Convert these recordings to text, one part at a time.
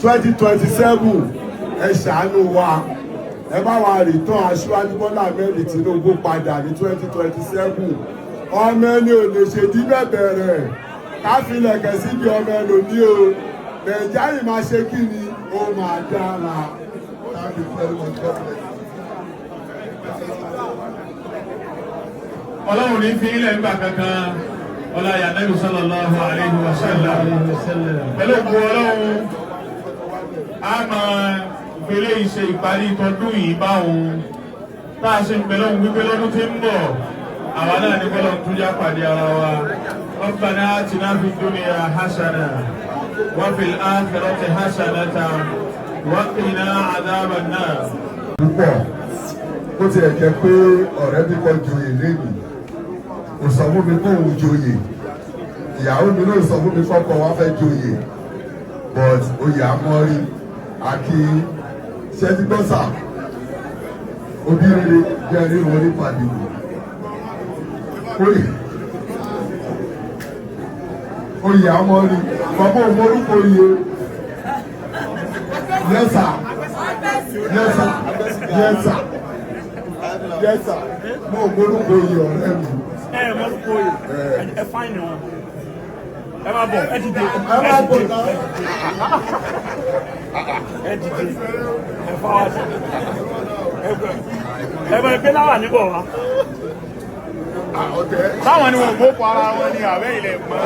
2027, ẹ ṣàánú wa, ẹ bá wa return Aṣíwájú Bọ́lá Ahmed Tinubu padà ní 2027. Ọmọ ẹni ò lè ṣèdí bẹ̀bẹ̀rẹ̀ ká filẹ̀kẹ̀ síbi ọmọ ẹlòmí o. Nàìjíríà yìí máa ṣe kí ni, ó máa dára. Thank you very much. God bless you. Ọlọ́run ní fi ilẹ̀ ńgbà kankan ọlá Ànábì sallallahu alayhi wa sallam. Pẹ̀lú òkú Ọlọ́run, a máa fele ìṣe ìparí tọdún yìí báwọn tá a ṣe ń bẹ lọ́hùn wípé lọ́dún tí ń bọ̀, àwa náà ní kọ́lọ̀ tún já pàdé ara wa. ربنا آتنا في الدنيا حسنة وفي الآخرة حسنة وقنا عذاب النار. Púpọ̀ bó tiẹ̀ jẹ́ pé ọ̀rẹ́ mi kọ́ joyè lẹ́nu, kò sọ fún mi kóun joyè. Ìyàwó mi ló sọ fún mi kọ́kọ́ wá fẹ́ joyè, but oyè amọ́rí àkí ṣẹ́tígbọ́sà òbí rere jẹ́ ríran onípàdé oyè oyè amọ́rí bàbá òmórúkọ oyè. Yes sir, yes sir, yes sir, yes sir. Mo òmórúkọ oyè ọ̀rẹ́ mi. Ẹ mọ́rúkọ oyè, ẹ fáìnì wọn. Ẹ máa bọ̀, ẹ dìde. Ẹ máa bọ̀ náà. Ẹ dìde, ẹ fáwọn ẹ bẹ gbé láwà níbọ̀ wá. Táwọn ni wọn gbókò ara wọn ní àwẹ́ ilẹ̀ mọ́.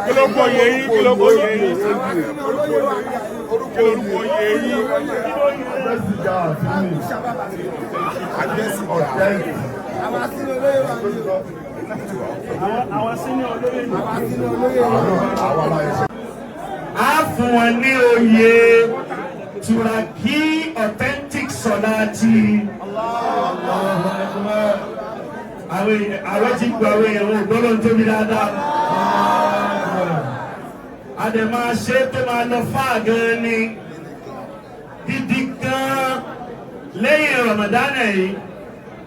Kí ló kó yẹ yín? Kí ló kó yẹ yín? Kí lórúkọ yẹ yín? Agbẹ́sìgá àti ọ̀tẹ́ẹ̀lì. Àwọn senior olóyè ní. Àwọn aláìsí. A fún wọn ní oyè Turaki Authentic Salati. Àwọn tí gba àwọn èèyàn wọn gbọ́dọ̀ ń tóbi dáadáa. A dẹ̀ máa ṣe tó máa lọ fáà gan ni gidi gan lẹ́yìn Ramadan yìí.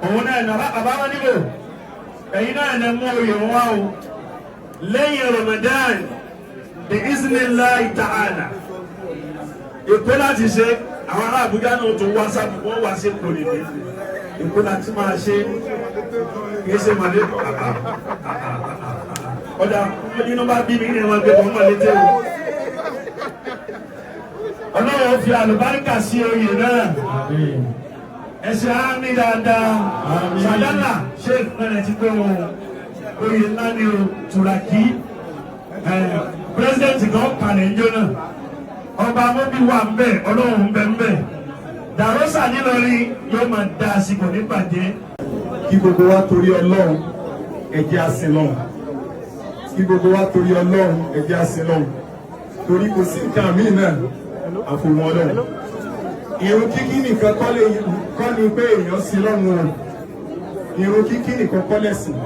Òun náà nà bàbá wọn níbò, ẹ̀yin náà lè mú oyè wọn wá o lẹ́yìn Ramadan bi iznillahi ta'ala. Èkó láti ṣe, àwọn ará Àbújá náà tó wá sábà, wọ́n wá sí Èkó nìyí. Èkó láti máa ṣe, kì í ṣe màlẹ́ ọ̀dà inú bá bí mi ní ẹ̀wọ̀n gbé bọ́ mọ̀lẹ́tẹ̀ o. Ọlọ́run fi àlùbáríkà sí oyè náà. Ẹsẹ̀ àmì dáadáa. Sàdánà ṣé ìpínlẹ̀ ti pé wọn oyè ńlá ni o. Turaki president kan kàlẹ̀ ń jóná, ọba mọ́bí wà ń bẹ̀, Ọlọ́run ń bẹ̀ ń bẹ̀. Dàrósà nílọrin yóò máa dá àsìkò nípàdé. Kí gbogbo wa torí Ọlọ́run, ẹ jẹ́ á sìn Lọ́hun. Kí gbogbo wa torí Ọlọ́run, ẹ jẹ́ á sìn Lọ́hun, torí kò sí nǹkan míì náà àfòwọn Ọlọ́run. Ìrun kíkí nìkan kọ́ ni pé èèyàn sin Lọ́hun o. Ìrun kíkí nìkan kọ́ lẹ̀sìn.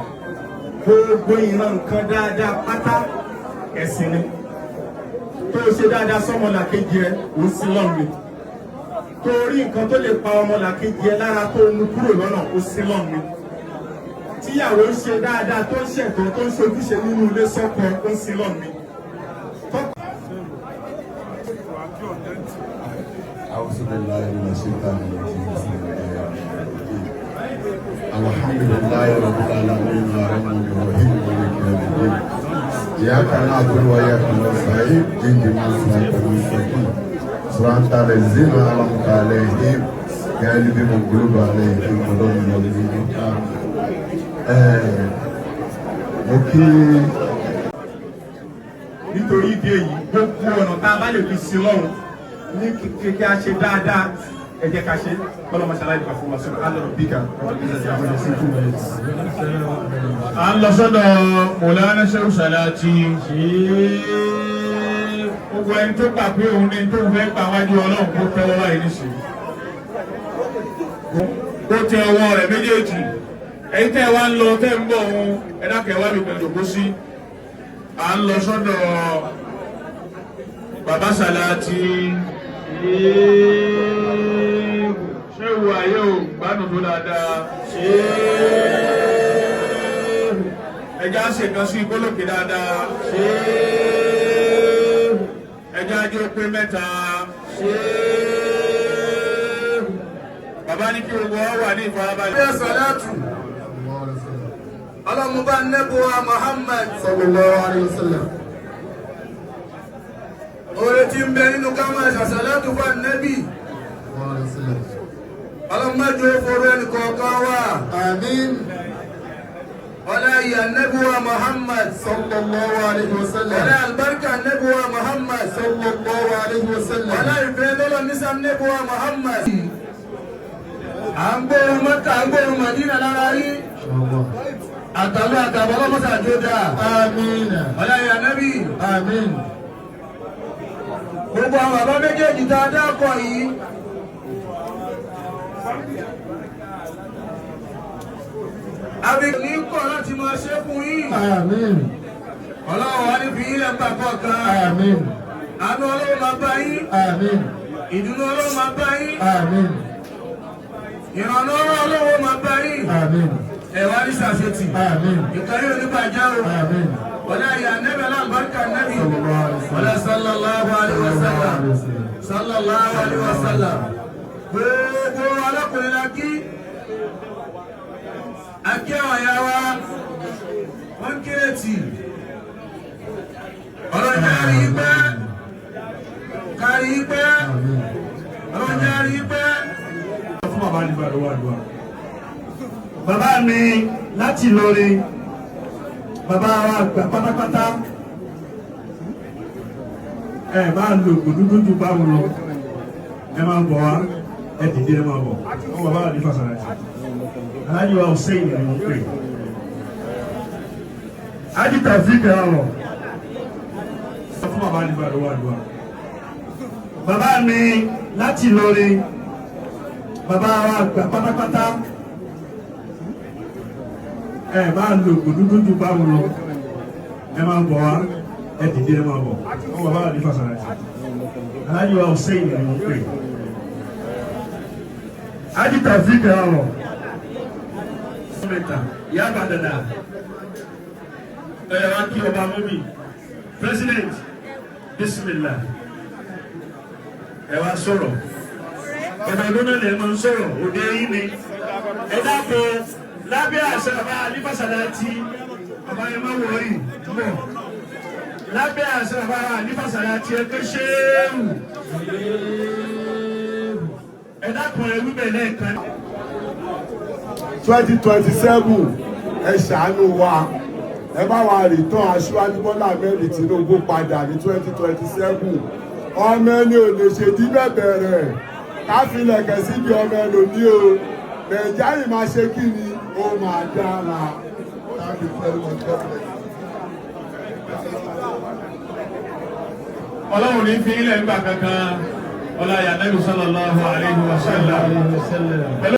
Gbogbo ìran nǹkan dáadáa pátá, ẹ̀sìn ni. Tó o ṣe dáadáa sọ́mọlàkejì ẹ, ò ń sin Lọ́hun ni. Tó o rí nǹkan tó lè pa ọmọlàkejì ẹ lára, tó o mú kúrò lọ́nà, ó sin Lọ́hun ni. Tíyàwó ń ṣe dáadáa, tó ń ṣẹ̀tọ́, tó ń ṣojúṣe nínú ilé sọ́kọ, ó ń sin Lọ́hun ni. أعوذ بالله من الشيطان الرجيم. بسم الله الرحمن الرحيم. الحمد لله رب العالمين، الرحمن الرحيم، مالك يوم الدين. إياك نعبد وإياك نستعين. اهدنا الصراط المستقيم، صراط الذين أنعمت عليهم، غير المغضوب عليهم ولا الضالين. Mo kí Nítorí ìdí èyí, gbogbo ọ̀nà tá a bá lè fi sin Lọ́hun ní kékeré, a ṣe dáadáa, ẹ jẹ́ ká ṣe. Kọ́lọ́mọṣálá ìdìbò fún wa sọ̀rọ̀ alọ́ bíkà. À ń lọ sọ́dọ̀ Mọ̀lánà Shehu Salati. Gbogbo ẹni tó gbà pé òun ní tó ń fẹ́ gbà wájú Ọlọ́run, kó tẹ́wọ́ báyìí nísìnyí. Kó tẹ ọwọ́ rẹ̀ méjèèjì. Ẹ̀yin tẹ́ ẹ wá ń lọ, tẹ́ ń bọ̀ òun, ẹ dákẹ́ wá mi pẹ̀lú òkú sí. À ń lọ sọ́dọ̀ Bàbá Salati. Ṣé wo ayé ò gbádùn tó dáadáa? Ẹja ṣèkan sí kólókè dáadáa. Ẹjọ́ ajé ó pé mẹ́ta. Bàbá ní kí gbogbo wa wà ní ìfarabalẹ̀. Bí salatu ọlọ́mùbá nẹ́bùwá Muhammad Sallallahu alayhi wa sallam. Oore tí ń bẹ nínú ká máa ṣàṣàlátù fún Ànábì. Ọlọ́mọdé fọrọ ẹnì kọ̀ọ̀kan wà. Àmín. Ọlá ìyá nẹ́bùwá Muhammad. Sallallahu alayhi wa sallam. Ọlá àlùbáríkà nẹ́bùwá Muhammad. Sallallahu alayhi wa sallam. Ọlá ìfẹ́ lọ́lọ́ nísà nẹ́bùwá Muhammad. À ń gbóhùn Mọ́kà, à ń gbóhùn Màdínà lára rí. Àtàlọ́ àtàbọ̀ ọlọ́mọṣà jó dáa. Àmín. Ọlá ìyá nẹ́bì. Àmín. Gbogbo àwọn bàbá méjèèjì tá a dákọ̀ yìí. Àbí ní kọ̀ láti máa ṣe fún yín. Àmín. Ọlọ́run wá ní fi yín lẹ́ńgbà kọ̀ọ̀kan. Àmín. Àánú Ọlọ́run máa bá yín. Àmín. Ìdùnnú Ọlọ́run máa bá yín. Àmín. Ìrànlọ́wọ́ Ọlọ́run máa bá yín. Àmín. Ẹ̀wá ní sàṣetì. Àmín. Ìkàrí oníbàjẹ́ o. Àmín. Wọlé ayé anẹ́bí alábàárìkà nẹ́bí. Sallallahu Wọlé sallallahu alaihi wasallam. Sallallahu alaihi wasallam. Gbogbo alákùnrin la kí. Akí àwọn ìyá wa. Wọ́n kéré tì. Ọlọ́jà rí pẹ́. Kárí pẹ́. Ọlọ́jà rí pẹ́. Fún bàbá nígbà ló wà lọ́wọ́. Bàbá mi láti Ìlọrin, bàbá wa àgbà pátápátá, ẹ máa lo ògùn dúdú ju báwo lọ, ẹ máa bọ̀ wá, ẹ dìde ẹ máa bọ̀. Wọ́n bàbá wa ní Fásánàtì. Aláàjì wa Hussein ni wọ́n pè. Ájì Taofik ẹ̀ rọ̀. Fún bàbá nígbà ló wà lọ́wọ́. Bàbá mi láti Ìlọrin, bàbá wa àgbà pátápátá, ẹ máa lo ògùn dúdú ju báwo lọ, ẹ máa bọ̀ wá, ẹ dìde ẹ máa bọ̀. Wọ́n bàbá wa ní Fásánàtì. Aláàjì wa Hussein ni wọ́n pè. Ájì Taofik ẹ̀ rọ̀. Ìyá àgbàdàdà ẹ wá kí ọba mọ́mì. President, bismillah, ẹ wá sọ̀rọ̀. Ọ̀dọ̀ ọdún náà lè máa ń sọ̀rọ̀ òde yín ni. Ẹ dákun lábẹ́ àṣẹ bàbá Alífàsàlátì, bàbá yẹn máa wọ̀ yìí bọ̀. Lábẹ́ àṣẹ bàbá Alífàsàlátì ẹ pé ṣéèrù. Ẹ dákun ẹ wíbẹ̀ lẹ́ẹ̀kan. 2027, ẹ ṣàánú wa, ẹ bá wa return Aṣíwájú Bọ́lá Ahmed Tinubu padà ní 2027. Ọmọ ẹni ò lè ṣe dí bẹ̀bẹ̀ rẹ̀ ká filẹ̀kẹ̀ síbi ọmọ ẹlòmí o. Nàìjíríà yìí máa ṣe kí ni ó máa dára. Thank you very much. God bless. Ọlọ́run ní fi ilẹ̀ ńgbà kankan. Ọlá ìyá Nabi sallallahu alaihi wasallam.